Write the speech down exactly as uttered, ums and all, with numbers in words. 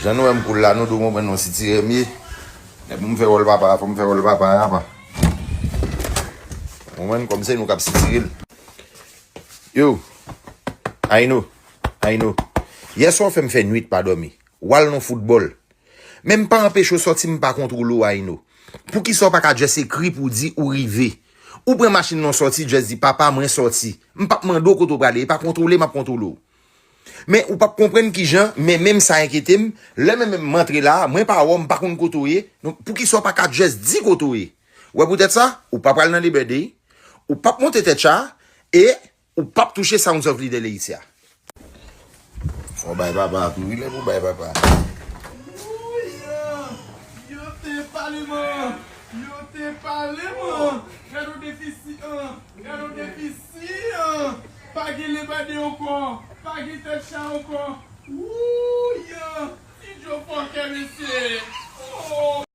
Jan nou wè m koul la, nou dwe konprann nou sitire m ye. Lè pou m fè wòl papa a, fò m fè wòl papa a, apa. Ou konprann, kòm se nou k ap sitire l. Yo, Ayno, Ayno. Yè swa w fè m fè nwit pa dòmi. W al nan foutbòl. Men m pa anpeche w sòti, m pa kontwole w, Ayno. Poukisa w pa ka just ekri pou w di ou rive? Ou pran machin nan w sòti, just di, "Papa, mwen sòti." M p ap mande w kote w prale, e pa kontwole m ap kontwole w. Men ou p ap konprann kijan, men menm sa enkyete m, lè men menm m antre la, mwen pa wè w, m pa konn kote w ye, donk poukisa w pa ka just di kote w ye? Ou wè poutèt sa, ou pa pral nan Labor Day, ou p ap monte tèt cha, e ou p ap touche Sounds of Little Haiti a. Fò w bay papa a tou, wi, lè pou w bay papa a. Yo te pale man, yo te pale man. Gade yon defisi an, gade yon defisi an. Pa gen Labor Day ankò, pa gen tèt cha ankò. Wouy! Ti Djo fòkè, mesye.